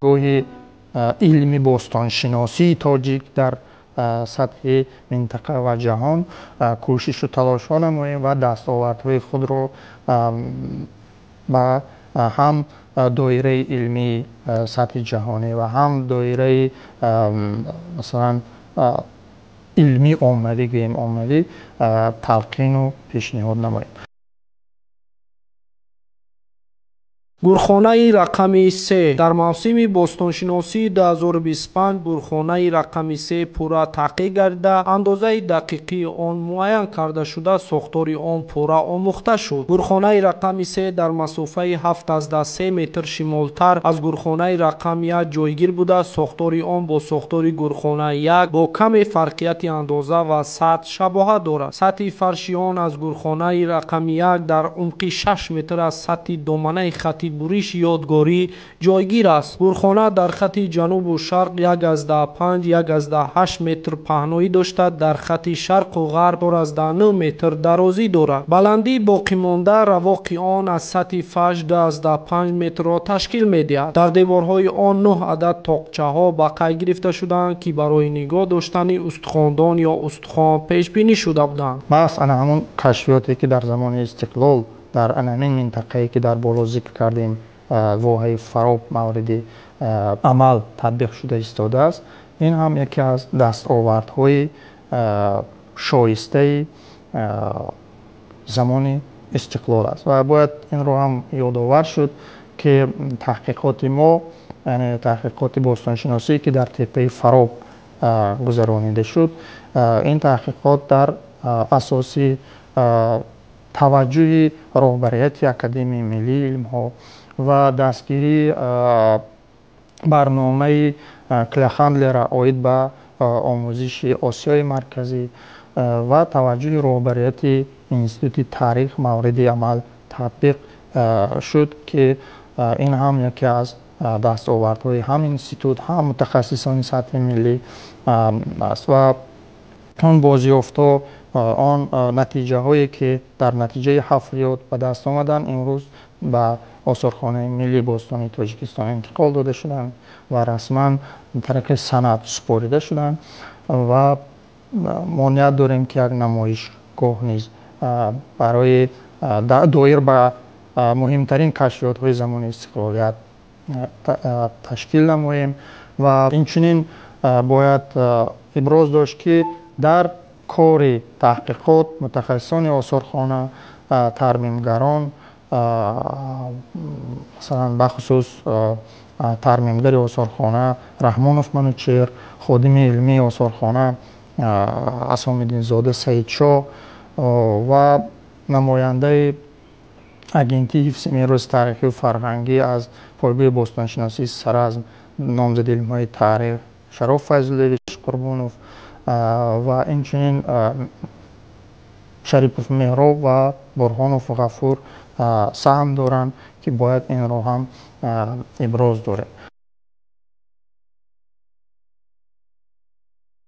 Гоҳи илми бостоншиносии тоҷик дар сатҳи минтақа ва ҷаҳон кӯшишу талошҳо намоем ва дастовардҳои худро ба ҳам доираи илмии сатҳи ҷаҳонӣ ва ҳам доираи масалан илмии оммавӣ, гӯем оммавӣ, талқину пешниҳод намоем. Гурхонаи рақами 3. Дар мавсими бостоншиносии 2025 гурхонаи рақами 3 пурра таҳқиқ гардида, андозаи дақиқии он муайян карда шуда, сохтори он пурра омӯхта шуд. Гурхонаи рақами 3 дар масофаи 7,3 метр шимолтар аз гурхонаи рақами 1 ҷойгир буда, сохтори он бо сохтори гурхонаи 1 бо каме фарқияти андоза ва сатҳ шабоҳат дорад. Сатҳи фарши он аз гурхонаи рақами 1 дар умқи 6 метр аз сатҳи доманаи хати буриши ёдгорӣ ҷойгир аст. Гурхона дар хати ҷанубу шарқ 1,5 1,8 метр паҳноӣ дошта, дар хати шарқу ғарб 4,9 метр дарозӣ дорад. Баландии боқимонда равоқи он аз сатҳи фарш 2,5 метрро ташкил медиҳад. Дар деворҳои он 9 адад тоқчаҳо ба қайд гирифта шудаанд, ки барои нигоҳ доштани устухондон ё устухон пешбинӣ шуда буданд. Маҳз ана ҳамон кашфиёте, ки дар замони истиқлол дар анамин минтақае, ки дар боло зикр кардем, воҳаи Фароб мавриди амал татбиқ шуда истодааст, ин ҳам яке аз дастовардҳои шоистаи замони истиқлол аст. Ва бояд инро ҳам ёдовар шуд, ки таҳқиқоти мо, яъне таҳқиқоти бостоншиносӣ, ки дар теппаи Фароб гузаронида шуд, ин таҳқиқот дар асоси таваҷҷӯҳи роҳбарияти Академияи миллии илмҳо ва дастгирии барномаи Клехандлера оид ба омӯзиши Осиёи Марказӣ ва таваҷҷӯҳи роҳбарияти Институти таърих мавриди амал татбиқ шуд, ки ин ҳам яке аз дастовардҳои ҳам институт, ҳам мутахассисони сатҳи миллӣ аст. Ва он бозёфтҳо, он натиҷаҳое, ки дар натиҷаи ҳафриёт ба даст омаданд, имрӯз ба Осорхонаи миллии бостонии Тоҷикистон интиқол дода шуданд ва расман тариқи санад супорида шуданд. Ва мо ният дорем, ки як намоишгоҳ низ барои доир ба муҳимтарин кашфиётҳои замони истиқлолият ташкил намоем. Ва инчунин бояд иброз дошт, ки дар кори таҳқиқот мутахассисони осорхона, тармимгарон, масалан бахусус тармимгари осорхона Раҳмонов Манучер, ходими илмии осорхона Асомиддинзода Саидшоҳ ва намояндаи Агентии ҳифзи мероси таърихию фарҳангӣ аз пойгоҳи бостоншиносии Саразм, номзади илмҳои таърих Шароф Файзуллович Қурбонов ва инчунин Шарипов Меҳроб ва Бурҳонов Ғафур саҳм доранд, ки бояд инро ҳам иброз дорем.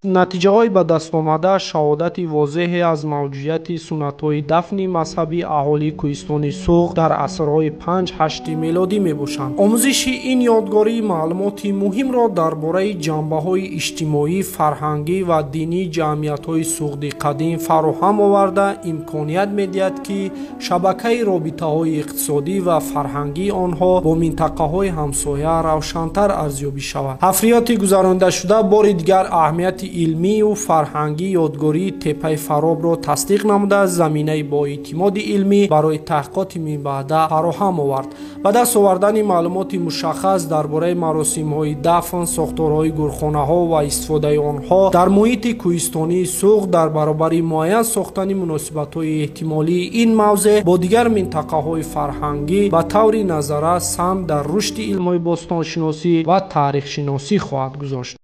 Натиҷаҳои ба даст омада шаҳодати возеҳе аз мавҷудияти суннатҳои дафни мазҳабии аҳолии кӯҳистони Суғд дар асрҳои 5-8 мелодӣ мебошанд. Омӯзиши ин ёдгорӣ маълумоти муҳимро дар бораи ҷанбаҳои иҷтимоӣ, фарҳангӣ ва динии ҷамъиятҳои Суғди қадим фароҳам оварда, имконият медиҳад, ки шабакаи робитаҳои иқтисодӣ ва фарҳангии онҳо бо минтақаҳои ҳамсоя равшантар арзёбӣ шавад. Ҳафриёти гузарондашуда бори дигар аҳамияти илмию фарҳангии ёдгории теппаи Фаробро тасдиқ намуда, заминаи боэътимоди илмӣ барои таҳқиқоти минбаъда фароҳам овард. Ба даст овардани маълумоти мушаххас дар бораи маросимҳои дафн, сохторҳои гурхонаҳо ва истифодаи онҳо дар муҳити кӯҳистонии Суғд дар баробари муайян сохтани муносибатҳои эҳтимолии ин мавзеъ бо дигар минтақаҳои фарҳангӣ ба таври назаррас саҳм дар рушди илмҳои бостоншиносӣ ва таърихшиносӣ хоҳад гузошт.